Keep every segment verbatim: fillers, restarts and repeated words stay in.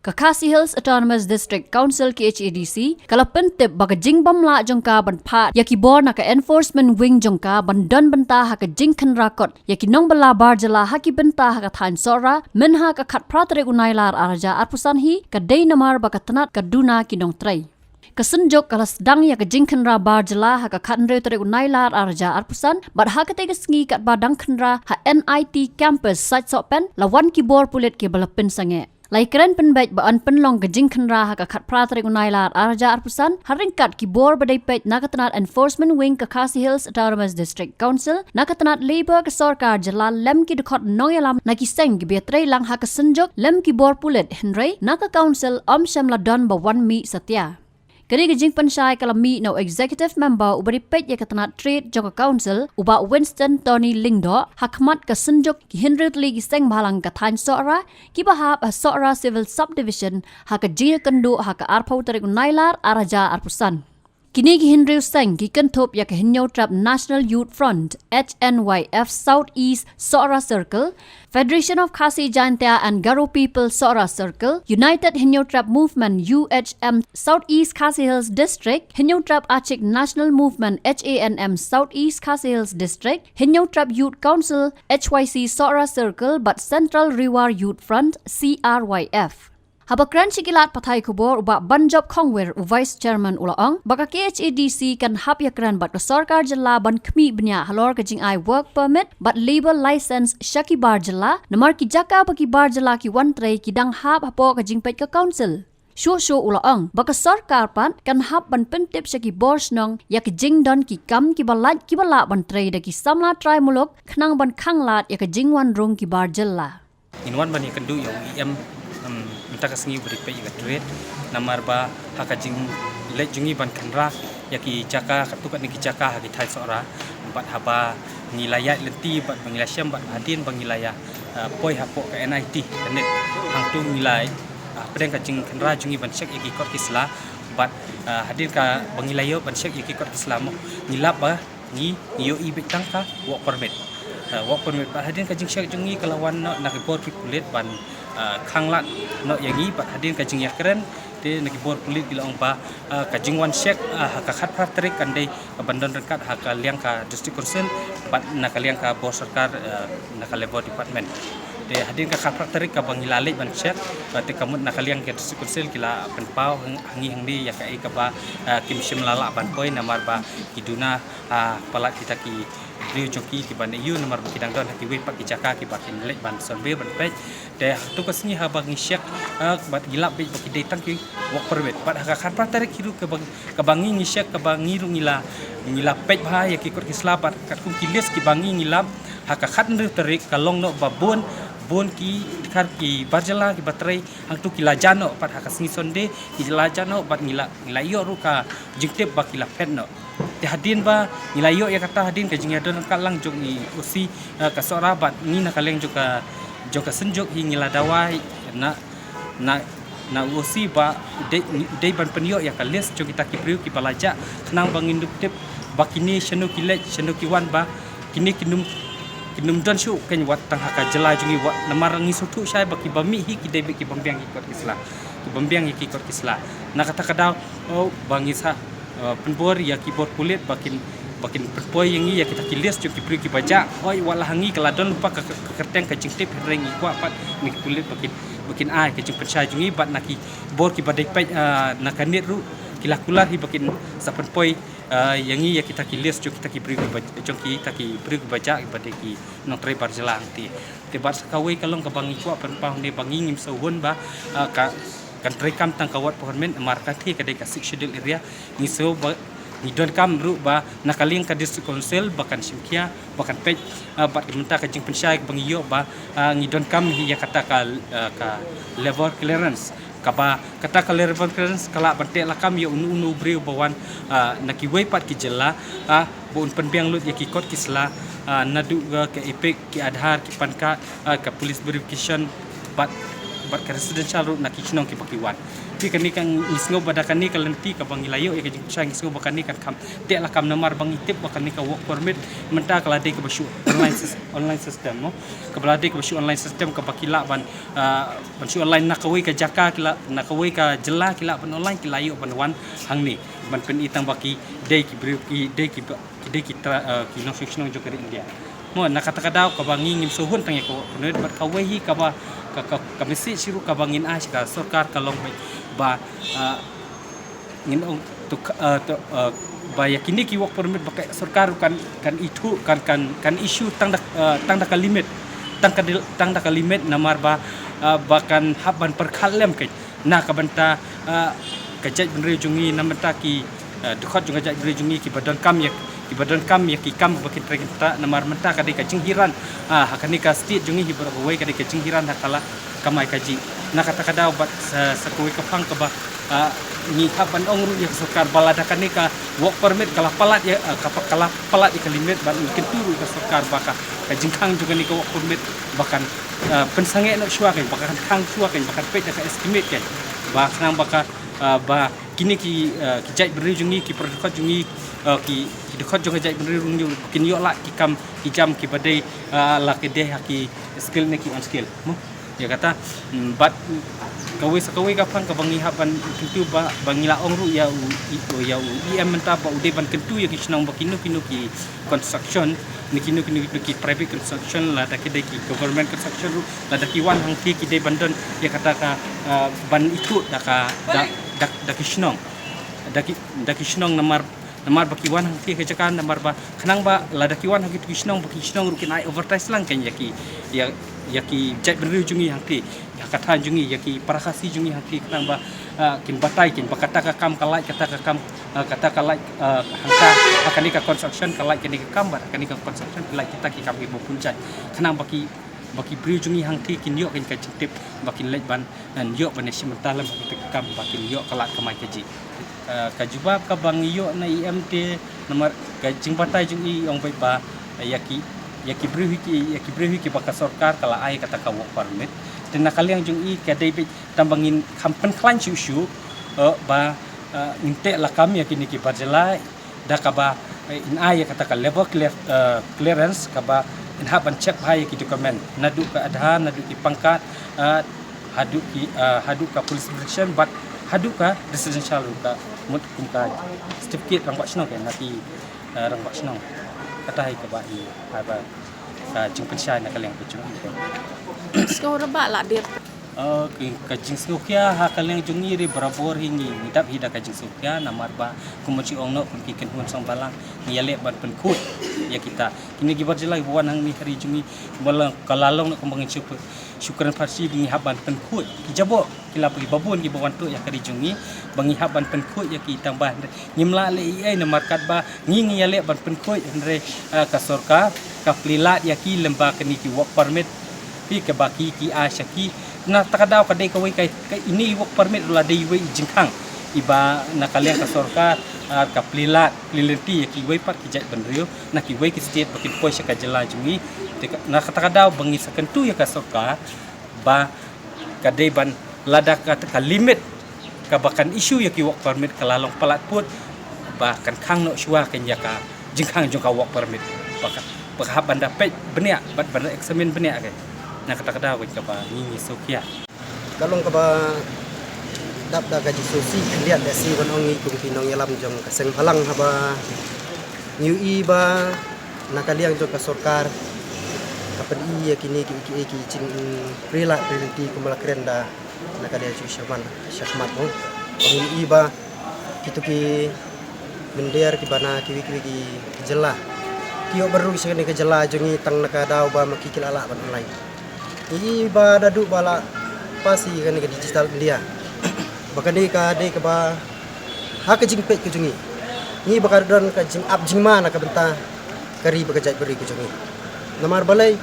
Ka Khasi Hills Autonomous District Council, K H A D C, ka la pyntip ba ka jingbym lah jong ka ban phah ïa ki bor na ka Enforcement Wing jong ka ban don bynta ha ka jingkhynra kot ïa ki nongbylla bar jylla ha ki bynta ha ka thaiñ Sohra mynha ka khatphra tarik u Nailar arhajar arphew san hi, ka dei namar ba ka tnat ka duna ki nongtrei. Ka Synjuk ka la sdang ïa ka jingkhynra bar jylla ha ka khathynriew tarik u Nailar arhajar arphew san, bad ha katei ka sngi katba dang khynra ha N I T campus Saitsohpen, la wan ki bor pulit kiba la pynsangeh. La ïakren pynbeit ba yn pynlong ka jingkhynra ha ka khatphra tarik u Nailar arhajar arphew san ha ryngkat ki bor ba dei peit na ka tnat Enforcement Wing ka Khasi Hills Autonomous District Council, na ka tnat Labour ka sorkar jylla lem ki dkhot nongïalam na ki seng kiba ïatreilang ha ka Synjuk lem ki bor pulit, hynrei na ka Council ym shym la don ba wan mih satia. Ka dei ka jingpynshai ka la mih na u Executive Member uba dei peit ïa ka tnat Trade jong ka Council, u Bah Winston Tony Lyngdoh, ha khmat ka Synjuk ki hynriew tylli ki seng bhalang ka thaiñ Sohra, kiba hap ha Sohra Civil Subdivision, ha ka jingïakynduh ha ka arphew tarik u Nailar arhajar arphew san. Kine ki hynriew seng ki kynthup ïa ka Hynñiewtrep National Youth Front, H N Y F, South East Sohra Circle, Federation of Khasi Jaintia and Garo People Sohra Circle, United Hynñiewtrep Movement, U H M, South East Khasi Hills District, Hynñiewtrep Achik National Movement, H A N M, South East Khasi Hills District, Hynñiewtrep Youth Council, H Y C, Sohra Circle, bad Central Rewar Youth Front, C R Y F. Haba kren sha ki lad pathai khubor, u Bah Banjop Khongwir, u Vice Chairman, u la ong ba ka K H A D C kan hap ïakren bad ka sorkar jylla ban khmih bniah halor ka jingai work permit bad labour license sha ki bar jylla, namar ki jaka ba ki bar jylla ki wan trei ki dang hap hapoh ka jingpeit ka Council. Shuh shuh u la ong ba ka sorkar pat kan hap ban pyntip sha ki bor shnong ïa ka jingdon ki kam kiba lait kiba lah ban trei da ki samla trai muluk, khnang ban khanglad ïa ka jingwan rung ki bar jylla. Ngin wan ban ïakynduh ïa u E M, em, mynta ka sngi uba dei peit ïa ka Trade, namar ba ha ka jingleit jong ngi ban khynra ïa ki jaka, katto katne ki jaka ha ki thaiñ Sohra, bad haba ngi la ïaid lynti bad ba ngi la shem bad hadien ba ngi la ïa, eh, poi hapoh ka N I T, ka NIT, hangto ngi la, eh, hapdeng ka jingkhynra jong ngi ban check ïa ki kot ki sla, bad, eh, hadien kaba ngi la ïoh ban check ïa ki kot ki sla mo, ngi lap ba ngi, ngi ïohi beit tang ka work permit. Eh, work permit, bad hadien ka jingcheck jong ngi ka la wan noh na ki bor ki pulit ban, eh, khanglad noh ïa ngi, bad hadien ka jingïakren te na ki bor pulit ki la ong ba, eh, ka jingwan check, eh, ha ka khatphra tarik kan dei ban don ryngkat ha ka liang ka District Council bad na ka liang ka bor sorkar, eh, na ka Labour Department. Te hadien ka khatphra tarik kaba ngi la leit ban check, eh, te ka mut na ka liang ka District Council ki la pynpaw hang-, hangne hangne ïa kaei kaba, eh, kim shym la lah ban poi namar ba ki duna, ah, palat kita ki briew jong ki kiba neh ïew namar ba ki dang don ha kiwei pat ki jaka kiba kin leit ban survey ban peit. Te ha tu ka sngi haba ngi check, ah, bad ngi lap beit ba ki dei tang ki work permit. Bad ha ka khatphra tarik hi ruh kaba, kaba ngi ngi check kaba ngi ruh ngi la, ngi la peit bha ïa ki kot ki sla bad katkum ki list kiba ngi ngi lap ha ka khathynriew tarik ka long noh ba bun, bun ki dkhar ki bar jylla kiba trei hangtu ki la jah noh bad ha ka sngi Sunday ki la jah noh bad ngi la, ngi la ïoh ruh ka jingtip ba ki la phet noh. Te hadien ba ngi la ïoh ïa kata hadien ka jingïadon ryngkat lang jong i O C, eh, ka Sohra bad ngi na ka liang jong ka, jong ka Synjuk hi ngi la dawa na, na, na O C ba u dei, u dei ban pynïoh ïa ka list jong kita ki briew kiba la jah khnang ba ngin dup tip ba kine shano ki leit shano ki wan ba kine kin ym, kin ym don shuh kein wat tang ha ka jylla jong ngi wat namar ngi sngewthuh shai ba kiba mih hi ki dei beit ki bym biang ki kot ki sla. Ki bym biang ïa ki kot ki sla. Na kata ka daw, oh, ba ngi sa, eh, pynbor ïa ki bor pulit ba kin, ba kin pynpoi ïa ngi ïa kita ki list jong ki briew kiba jah. Hooid wat la ha ngi ka la don lypa ka, ka, ka kyrteng ka jingtip hynrei ngi kwah pat na ki pulit ba kin, ba kin ai ka jingpynshai jong ngi bad na ki bor kiba dei peit, eh, na ka NIT ruh ki la kular hi ba kin sa pynpoi, eh, ïa ngi ïa kita ki list jong kita ki briew kiba, jong kita ki briew kiba jah kiba dei ki nongtrei bar jylla hangtei. Te bad sa kawei ka long kaba ngi kwah pynpaw ne ba ngi ngim sngewhun ba, ah, ka, kan treikam tang ka work permit namar kane ka dei ka Sixth Schedule area. Ngi sngew ba ngi donkam ruh ba na ka liang ka District Council ba kan shim khia ba kan peit, ah, bad mynta ka jingpynshai ba ngi ïoh ba, ah, ngi donkam hi ïa kata ka, ah, ka labour clearance. Kaba kata ka labour clearance ka lah ban teh lakam ïa uno uno u briew ba wan, ah, na kiwei pat ki jylla, ah, ba un pynbiang lut ïa ki kot ki sla, ah, naduh ka, ka EPIC, ki Aadhaar, ki PAN card, ah, ka police verification bad, bad ka residential ruh na ki shnong kiba ki wan. Te kane ka ngi sngew ba da kane ka lynti kaba ngi la ïoh ïa ka jingpynshai, ngi sngew ba kane kan kham teh lakam namar ba ngi tip ba kane ka work permit mynta ka la dei kaba shu online sys-, online system, no? Kaba la dei kaba shu online system kaba ki lah ban, ah, ban shu online na kawei ka jaka ki lah, na kawei ka jylla ki lah ban online, ki la ïoh ban wan hangne ban pyni tang ba ki dei ki briew, ki dei ki ba, ki dei ki tra-, ah, ki nongshong shnong jong ka ri India. Mo, na kata ka daw kaba ngi ngim sngewhun tang ïa ka work permit, bad kawei hi kaba ka, ka, ka message hi ruh kaba ngin ai sha ka sorkar ka long ba, ah, ngin ong to, ah, to, ah, ba ïa kine ki work permit ba ka sorkar ruh kan, kan ithuh, kan, kan, kan issue tang da, ah, tang da ka limit, tang ka dil-, tang da ka limit namar ba, ah, ba kan hap ban pyrkhat lem ka na ka bynta, ah, ka jaitbynriew jong ngi, na bynta ki, ah, dkhot jong ka jaitbynriew jong ngi kiba donkam ïa, kiba donkam ïa ki kam ba ki trei ki bynta, namar mynta ka dei ka jinghiran, ah, ha kane ka state jong ngi hi baroh kawei ka dei ka jinghiran ha ka la kamai kajih. Na kata ka daw bad sa, sa kawei ka phang kaba, ah, ngi hap ban ong ruh ïa ka sorkar ba lada kane ka work permit ka la palat ïa, ah, ka pa-, ka la palat ïa ka limit, bad ngi kyntu ruh ïa ka sorkar ba ka, ka jingkhang jong kane ka work permit ba kan, ah, pynsangeh noh shuwa kein, ba kan khang shuwa kein, ba kan peit da ka estimate kein, ba khnang ba ka, ah, ba kine ki, ah, ki jaitbynriew jong ngi, ki para dkhot jong ngi, ah, ki, ki dkhot jong ka jaitbynriew jong ngi kin ïoh lah ki kam ki jam kiba dei, ah, la ki dei ha ki skilled ne ki unskilled, mo? Ïa kata, mm, bad, mm, kawei sa kawei ka phang kaba ngi hap ban kyntu ba, ba ngi la ong ruh ïa u, i, ïa u E M mynta ba u dei ban kyntu ïa ki shnong ba kino kino ki construction, ne kino kino ki private construction, lada ki dei ki government construction ruh, lada ki wan hangtei ki dei ban don ïa kata ka, ah, ban ithuh da ka, da, da, da ki shnong, da ki, da ki shnong namar, namar ba ki wan hangtei ka jaka, namar ba khnang ba lada ki wan ha kito ki shnong, ba ki shnong ruh kin ai advertise lang kein ïa ki, ïa, ïa ki jaitbynriew jong ngi hangtei, ïa ka thaiñ jong ngi, ïa ki para Khasi jong ngi hangtei, khnang ba, ah, kin batai kein ba kata ka kam ka lait, kata ka kam, ah, kata ka lait, ah, hangta, ha kane ka construction ka lait kane ka kam, bad ha kane ka construction ka lait kita ki kam kiba bun jait, khnang ba ki, ba ki briew jong ngi hangtei kin ïoh kein ka jingtip, ba kin leit ban, ban ïoh ban ïashim bynta lem ha kita ki kam, ba kin ïoh ka lad kamai kajih. Ah, ka jubab kaba ngi ïoh na E M te, namar ka jingbatai jong i ong beit ba, ah, ïa ki, ïa ki briew hi ki, ïa ki briew hi kiba ka sorkar ka la ai kata ka work permit. Te na ka liang jong i ka dei beit tang ba ngin kham pynkhlaiñ shuh shuh, eh, ba, eh, ngin teh lakam ïa kine ki barjala, da kaba, eh, in ai ïa kata ka level clear-, eh, clearance kaba in hap ban check bha ïa ki document, naduh ka Aadhaar, naduh ki pangkat, eh, haduh ki, eh, haduh ka police protection, bad haduh ka residential ruh, ka mut kum ka certificate rangbah shnong kein, na ki, eh, rangbah shnong. Kata hi kaba i, haba, eh, jingpynshai na ka liang ka jong i kein. Sngewbha la dir. Eh, ka, ka jingsngewkhia ha ka liang jong ngi ruh barabor hi ngi, ngi dap hi da ka jingsngewkhia namar ba kumba ju ong noh kum ki kynhun song balang ngi ïaleh ban pynkhuid ïa kita. Kine ki barjala kiba wan hangne ha ri jong ngi, ba la ka la long noh kumba ngin shu, shu kren Farsi ba ngi hap ban pynkhuid. Ki jaboh ki la, kiba bun kiba wan tuh ïa ka ri jong ngi ba ngi hap ban pynkhuid ïa ki, tang ba ngim lah leh ei ei namar katba ngi, ngi ïaleh ban pynkhuid, hynrei, eh, ka sorkar ka plie lad ïa ki lem bad kine ki work permit. Phi kaba ki, ki ai sha ki. Na kata ka daw ka dei kawei ka, ka ine i work permit ruh la dei iwei i jingkhang iba na ka liang ka sorkar, ah, ka plie lad, plie lynti ïa kiwei pat ki jaitbynriew na kiwei ki state ba kin poi sha ka jylla jong ngi. Te ka, na kata ka daw ba ngi sa kyntu ïa ka sorkar ba ka dei ban, lada ka, ka limit kaba kan issue ïa ki work permit ka la long palat pud, ba kan khang noh shuwa kein ïa ka jingkhang jong ka work permit. Ba ka, ba ka hap ban da peit bniah bad ban da examine bniah kein. Na kata ka daw kein kaba ngi, ngi sngewkhia. Ka long kaba dap da ka jingsngewsih khyndiat, da shisha ban ong ngi kum ki nongïalam jong ka seng bhalang, haba ngi ïohi ba na ka liang jong ka sorkar ka pyni ïa kine ki, ki, ki jingplie lad plie lynti kumba la kren da na ka liang jong i shaman, shakhmat, mo. Ba ngi ïohi ba kito ki mynder kiba na kiwei kiwei ki jylla ki ïoh ban rung sha kane ka jylla jong ngi tang na ka daw ba ma ki, ki la lah ban online. Ngi ïohi ba naduh ba la pass ïa kane ka Digital India, ba kane ka dei kaba ha ka jingpeit ka jong ngi, ngi ba ka don ka jingap jingma na ka bynta ka ri bad ka jaitbynriew ka jong ngi. Namar balei?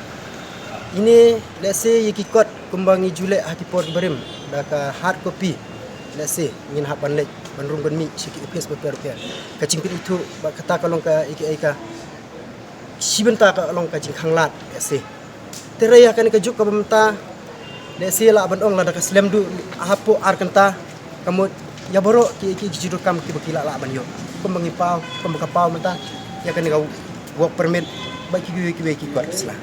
Ine, let's say, ïa ki kot kumba ngi ju leh ha ki por ki barim da ka hard copy, let's say, ngin hap ban leit ban rung ban mih sha ki office bapher bapher. Ka jingpynithuh bad kata ka long ka, ïa ki, ïa ka shi bynta ka long ka jingkhang lad, let's say. Te hynrei ha kane ka juk kaba mynta, let's say, lah ban ong lada ka slem duh hapoh ar kynta, Ka mut ïa baroh ki ki ki jingdonkam kiba ki lah lah ban ïoh. Kumba ngi paw, kumba ka paw mynta ïa kane ka work permit bad kiwei kiwei ki kot ki sla.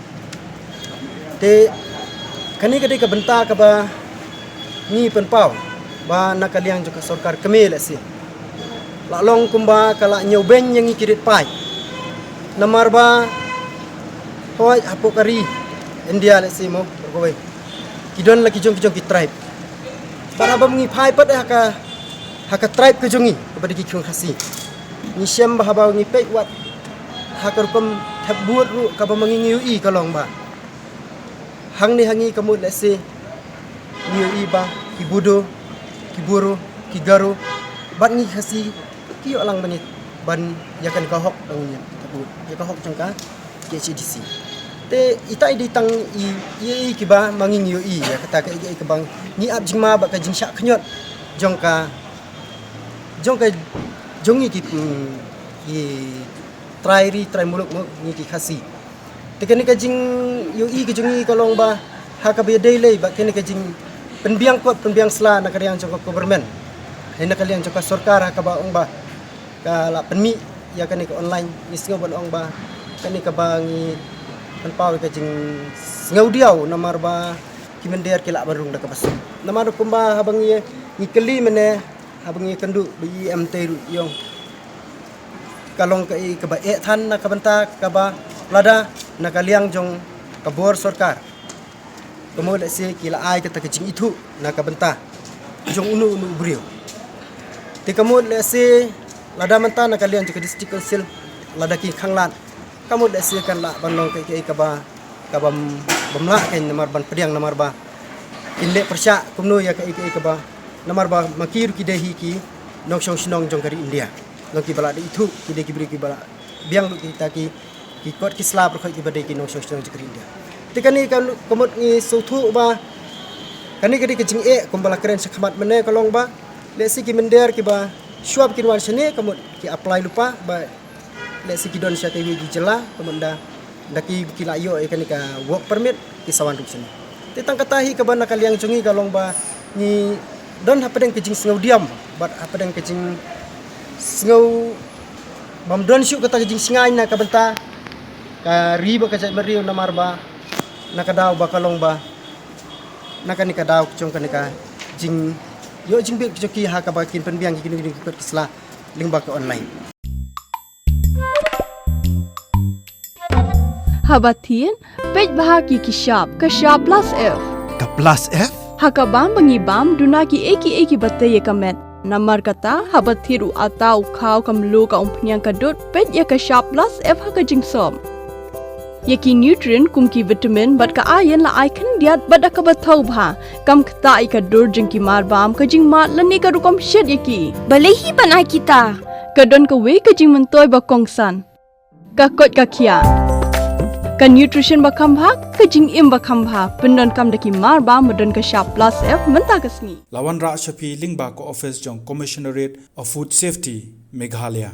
Te kane ka dei ka bynta kaba ngi pynpaw ba na ka liang jong ka sorkar kmie lehse la long kumba ka la ñiewbeiñ ïa ngi ki rit paid. Namar ba hoi hapoh ka ri India lehse mo, kawei ki don la ki jong ki jong ki tribe. Bad haba ngi phai pat ha ka, ha ka tribe ka jong ngi kaba dei ki khun Khasi, ngi shem ba haba ngi peit wat ha ka rukom thep vote ruh kaba ma ngi ngi ïohi ka long ba hangne ha ngi ka mut lehse ngi ïohi ba ki Bodo, ki Boro, ki Garo bad ngi Khasi ki ïoh lang ban ïa, ban ïa kane ka hok, ban ïa ka hok jong ka K H A D C. Te ita i dei tang i, i, i kiba ma ngi ngi ïohi ïa kata ka, i, i kiba ngi ap jingma bad ka jingshah khñiot jong ka, jong ka, jong ngi ki, mm, ki trai ri trai muluk mo, ngi ki Khasi. Te kane ka jingïohi ka jong ngi ka long ba ha kaba ïadei lei bad kane ka jingpynbiang kot pynbiang sla na ka liang jong ka government, ha na ka liang jong ka sorkar, ha kaba ong ba ka la pynmih ïa kane ka online, ngi sngew ban ong ba kane kaba ngi pynpaw ïa ka jingsngewdiaw namar ba ki mynder ki lah ban rung da kaba suk. Namar kumba haba ngi, ngi kylli mynne, haba ngi kynduh ba i em tei ruh i ong ka long kaei kaba eh than na ka bynta kaba lada na ka liang jong ka bor sorkar, ka mut lehse ki la ai kata ka jingithuh na ka bynta jong uno uno u briew. Te ka mut lehse lada mynta na ka liang jong ka District Council lada ki khanglad, ka mut lehse kan lah ban long kaei kaei kaba, kaba bym, bym lah kein namar ban pdiang namar ba kin leh pyrshah kumno ïa kaei kaei kaba, namar ba ma ki ruh ki dei hi ki nongshong shnong jong ka ri India. Long kiba la dei ithuh, ki dei ki briew kiba la biang ruh kita ki, ki kot ki sla pyrkhat kiba dei ki nongshong shnong jong ka ri India. Te kane ka, ka mut ngi sngewthuh ba kane ka dei ka jingeh kumba la kren shakhmat mynne ka long ba lehse ki mynder kiba shuwa ba kin wan shane ka mut ki apply lypa ba lehse ki don sha kawei ki jylla, ka mut da, da ki, ki la ïoh ïa kane ka work permit ki sa wan ruh shane. Te tang kata hi kaba na ka liang jong ngi ka long ba ngi don hapdeng ka jingsngewdiam bad hapdeng ka jingsngew bym don shuh kata ka jingshngaiñ na ka bynta ka ri bad ka jaitbynriew namar ba na ka daw ba ka long ba na kane ka daw jong kane ka jingïoh jingbit jong ki ha kaba kin pynbiang ïa kino kino ki kot ki sla lyngba ka online. Haba thied, peit bha ki ki shap, ka shap plus F. Ka plus F? Ha ka bam ba ngi bam, duna kiei kiei kiba tei ïa ka met. Namar kata, haba thied u atta, u khaw, ka mluh, ka umphniang, ka dud, peit ïa ka shap plus F ha ka jingsop. Ïa ki nutrient kum ki vitamin bad ka iron la ai khyndiat bad da kaba thaw bha. Kam ktah ïa ka dur jong ki marbam, ka jingmad lane ka rukom shet ïa ki. Balei hi ban ai kita? Ka don kawei ka jingmyntoi ba kongsan. Ka koit ka khiah. Ka nutrition ba kham bha, ka jingim ba kham bha. Pyndonkam da ki marbam ba don ka shap plus F mynta ka sngi. La wanrah sha phi lyngba ka office jong Commissionerate of Food Safety, Meghalaya.